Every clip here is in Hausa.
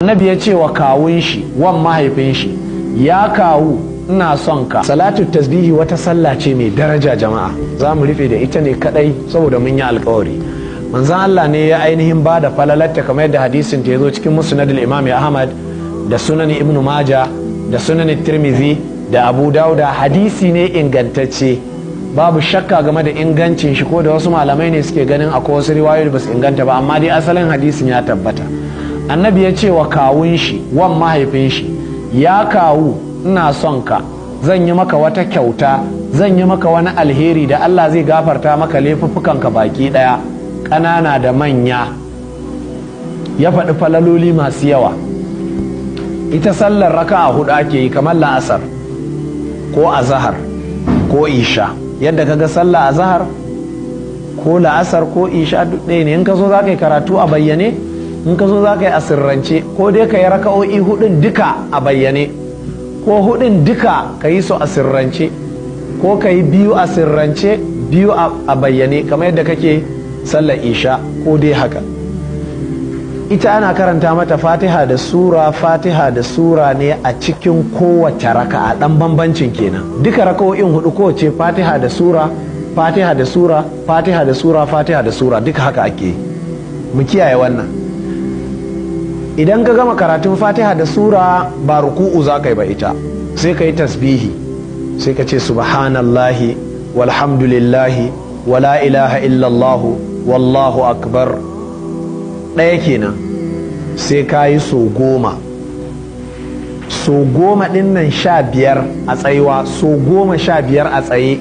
Annabi ya ce wa kawun shi, wan mahaifin shi, ya kawu, ina son ka. Salatu tasbihi wata sallah ce mai daraja, jama'a. Za mu rufe da ita ne kadai saboda mun yi alkawari. Manzon Allah ne ya ainihin ba da falalarta, kamar yadda hadisin ta zo cikin Musnad Imam Ahmad da Sunan Ibn Maja da Sunan Tirmidhi da Abu Dauda. Hadisi ne ingantacce, babu shakka game da ingancin shi, ko da wasu malamai ne suke ganin akwai wasu riwayoyi ba su inganta ba, amma dai asalin hadisin ya tabbata. Annabi ya ce wa kawun shi, wan mahaifin shi, ya kawu, ina son ka, zan yi maka wata kyauta, zan yi maka wani alheri da Allah zai gafarta maka laifuffukanka baki daya, ƙanana da manya. Ya faɗi falaloli masu yawa. Ita sallar raka'a hudu ake yi, kamar la'asar ko azahar ko isha. Yadda kaga sallah azahar ko la'asar ko isha duk ɗaya ne. In ka so za ka yi karatu a bayyane, in ka so za ka yi a sirrance, ko dai ka yi raka'o'i hudun duka a bayyane, ko hudun duka ka yi su a sirrance, ko ka yi biyu a sirrance, biyu a bayyane, kamar yadda kake sallar isha, ko dai haka. Ita ana karanta mata Fatiha da sura, Fatiha da sura ne a cikin kowace raka'a. Dan bambancin kenan, duka raka'o'in hudu kowace Fatiha da sura, Fatiha da sura, Fatiha da sura, Fatiha da sura, duka haka ake. Mu kiyaye wannan. Idan ka gama karatun Fatiha da sura, ba ruku'u za ka yi ba ita, sai ka yi tasbihi, sai ka ce subhanallahi walhamdulillahi wala ilaha illallah wallahu akbar. Ɗaya kenan. Sai ka yi so 10, so 10 ɗin nan, 15 a tsayuwa, so 15 a tsaye.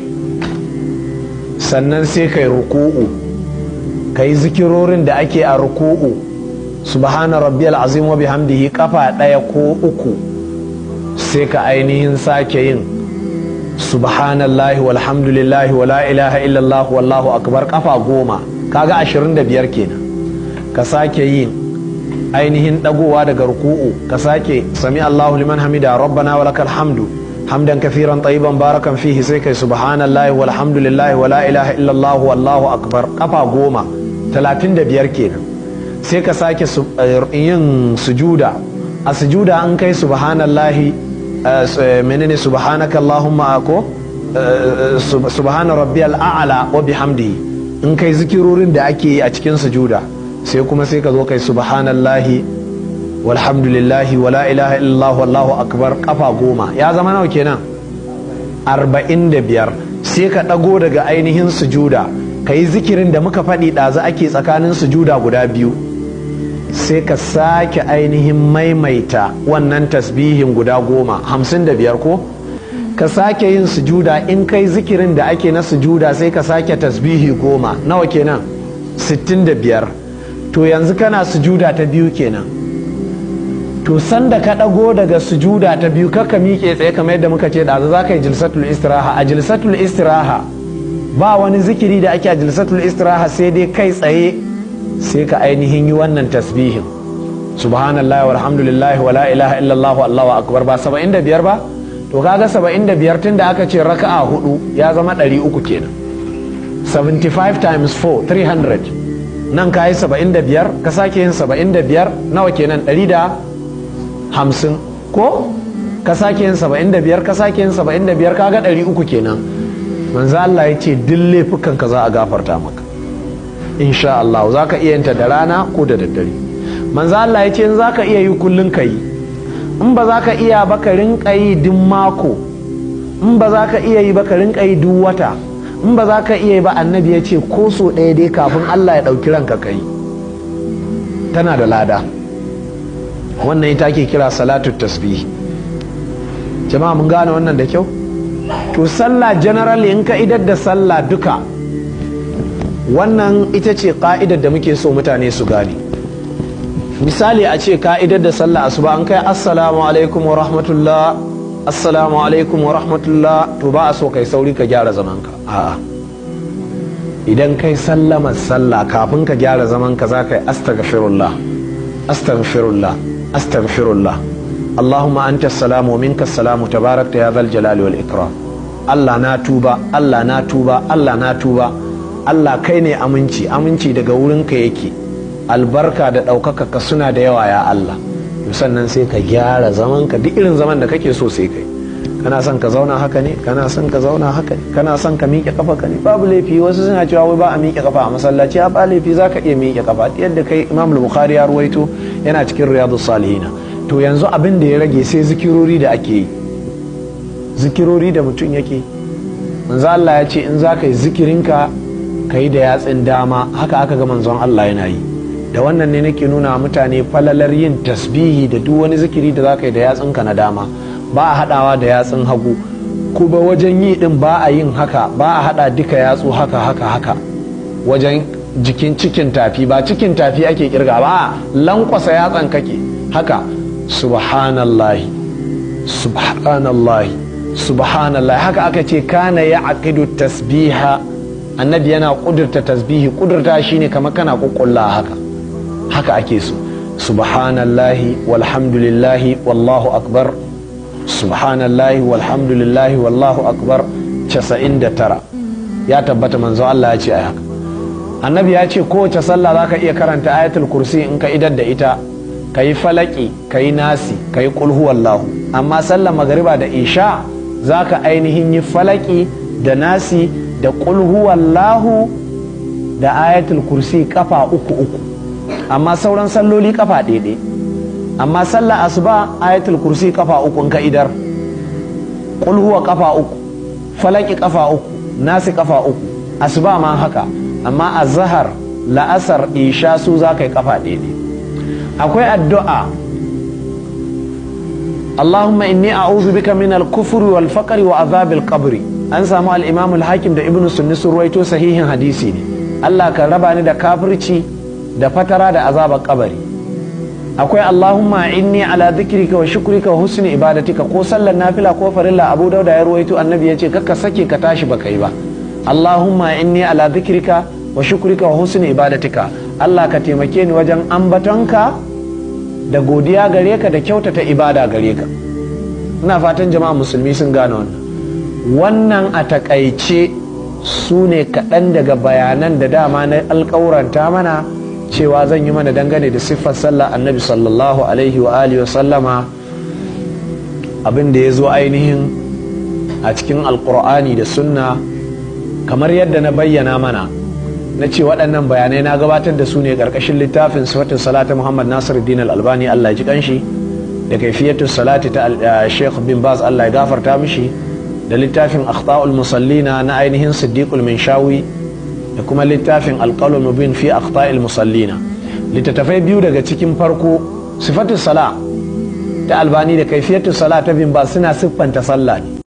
Sannan sai ka yi ruku'u, ka yi zikirorin da ake a ruku'u, subhana rabbiyal azim wa bihamdihi, kafa ɗaya ko uku. Sai ka ainihin sake yin subhanallahi walhamdulillahi wala ilaha illallah wallahu akbar, kafa 10. Kaga 25 kenan. Ka sake yin ainihin dagowa daga ruku'u, ka sake sami Allahu liman hamida, rabbana walakal hamdu hamdan kathiran tayyiban barakan fihi. Sai kai subhanallahi walhamdulillahi wala ilaha illallah wallahu akbar, kafa 10, 35 kenan. Sai ka sake yin sujuda. A sujuda an kai subhanallahi, menene, subhanaka allahumma ko subhana rabbiyal a'la wa bihamdihi, in kai zikirorin da ake yi a cikin sujuda, sai kuma sai ka zo kai subhanallahi walhamdulillahi wala ilaha illallah wallahu akbar, kafa 10. Ya zama nawa kenan? 45. Sai ka ɗago daga ainihin sujuda, ka yi zikirin da muka faɗi ɗazu ake tsakanin sujuda guda biyu. Sai ka sake ainihin maimaita wannan tasbihin guda 10, 55 ko? Ka sake yin sujuda, in kai zikirin da ake na sujuda, sai ka sake tasbihi 10. Nawa kenan? 65. To yanzu kana sujuda ta biyu kenan. To sanda ka ɗago daga sujuda ta biyu, kaka miƙe tsaye kamar yadda muka ce ɗazu, za ka yi jilsatul istiraha. A jilsatul istiraha ba wani zikiri da ake a jilsatul istiraha, sai dai kai tsaye sai ka ainihin yi wannan tasbihin, subhanallahi walhamdulillahi wala ilaha illallah allahu akbar. Ba 75 ba? To kaga 75, tunda aka ce raka'a hudu, ya zama 300 kenan. 75 times 4, 300. Nan ka yi 75, ka sake yin 75, nawa kenan? 150 ko? Ka sake yin 75, ka sake yin 75, kaga 300 kenan. Manzo Allah ya ce duk laifukan ka za a gafarta maka insha Allah. Za ka iya yinta da rana ko da daddare. Manzo Allah ya ce in za ka iya yi kullun, ka yi. In ba za ka iya ba, ka rinka yi duk mako. In ba za ka iya yi ba, ka rinka yi duk wata. In ba za ka iya yi ba, Annabi ya ce ko so ɗaya dai kafin Allah ya ɗauki ranka ka yi, tana da lada. Wannan ita ake kira salatu tasbih. Jama'a, mun gane wannan da kyau? To sallah generally, in ka idar da sallah duka, wannan ita ce ka'idar da muke so mutane su gane. Misali, a ce ka'idar da sallah asuba, an kai assalamu alaikum wa rahmatullah, assalamu alaikum wa rahmatullah, to ba a so kai sauri ka gyara zamanka. A'a, idan kai sallama sallah, kafin ka gyara zamanka za ka yi astaghfirullah, astaghfirullah, astaghfirullah, allahumma anta salamu wa minka salamu, tabarakta ya zal jalali wal ikram. Allah na tuba, Allah na tuba, Allah na tuba. Allah kai ne aminci, aminci daga wurinka yake, albarka da ɗaukaka ka suna da yawa ya Allah. Sannan sai ka gyara zaman ka, duk irin zaman da kake so sai kai. Kana son ka zauna haka ne, kana son ka zauna haka ne, kana son ka miƙe kafa ka ne, babu laifi. Wasu suna cewa wai ba a miƙe kafa a masallaci, a ba laifi, zaka iya miƙe kafa yadda kai. Imam Bukhari ya ruwaito, yana cikin Riyadus Salihin. To yanzu abin da ya rage sai zikirori da ake yi, zikirori da mutum yake. Manzo Allah ya ce in za ka yi zikirinka ka yi da yatsin dama, haka aka ga manzon Allah yana yi. Da wannan ne nake nuna mutane falalar yin tasbihi da duk wani zikiri da za ka yi da yatsinka na dama, ba a haɗawa da yatsun hagu. Kuma wajen yi din ba a yin haka, ba a haɗa duka yatsu haka haka haka wajen jikin cikin tafi, ba cikin tafi ake kirga ba, lankwasa yatsan kake haka, subhanallahi, subhanallahi, subhanallahi. Haka aka ce kana ya aqidu tasbiha, annabi yana kudurta tasbihi. Kudurta shine kamar kana kukkulla haka, haka ake so. Subhanallahi walhamdulillahi wallahu akbar, subhanallahi walhamdulillahi wallahu akbar 99. Ya tabbata manzo Allah ya ce ai haka. Annabi ya ce kowace sallah zaka iya karanta ayatul kursi in ka idar da ita, ka yi falaki, ka yi nasi, ka yi kulhu wallahu. Amma sallar magariba da isha zaka ainihin yi falaki da nasi da kulhu wallahu da ayatul kursi kafa uku uku, amma sauran salloli kafa ɗaya. Amma sallar asuba ayatul kursi kafa uku in ka idar, qul huwa kafa uku, falaki kafa uku, nasi kafa uku, asuba ma haka. Amma azhar, la'asar, isha su za ka yi kafa ɗaya. Akwai addu'a Allahumma inni a'udhu bika min al-kufri wal faqri wa azabil qabri. An samu al-Imam al-Hakim da Ibn Sunni sun ruwaito, sahihin hadisi ne. Allah ka raba ni da kafirci da fatara da azabar kabari. Akwai Allahumma inni ala dhikrika wa shukrika wa husni ibadatika, ko sallar nafila ko farilla. Abu Dauda ya ruwaito, annabi ya ce kakka sake ka tashi baka yi ba. Allahumma inni ala dhikrika wa shukrika wa husni ibadatika, Allah ka taimake ni wajen ambatonka da godiya gare ka da kyautata ibada gare ka. Ina fatan jama'a musulmi sun gane wannan. Wannan a takaice su ne kaɗan daga bayanan da dama na alƙawuranta mana cewa zan yi mana dangane da siffar sallah annabi sallallahu alaihi wa alihi wa sallama, abin da ya zo ainihin a cikin alkur'ani da sunna. Kamar yadda na bayyana mana, na ce waɗannan bayanai na gabatar da su ne ƙarƙashin littafin sifatin salata Muhammad Nasiruddin Al-Albani, Allah ya ji kanshi, da kaifiyatu salati ta Sheikh bin Baz, Allah ya gafarta mishi, da littafin akhta'ul musallina na ainihin Siddiqul Minshawi, da kuma littafin alqaulul mubin fi akhta'il musallina. Littattafai biyu daga cikin farko, sifatu sala ta Albani da kaifiyatu sala ta bin Baz, suna siffanta sallah ne.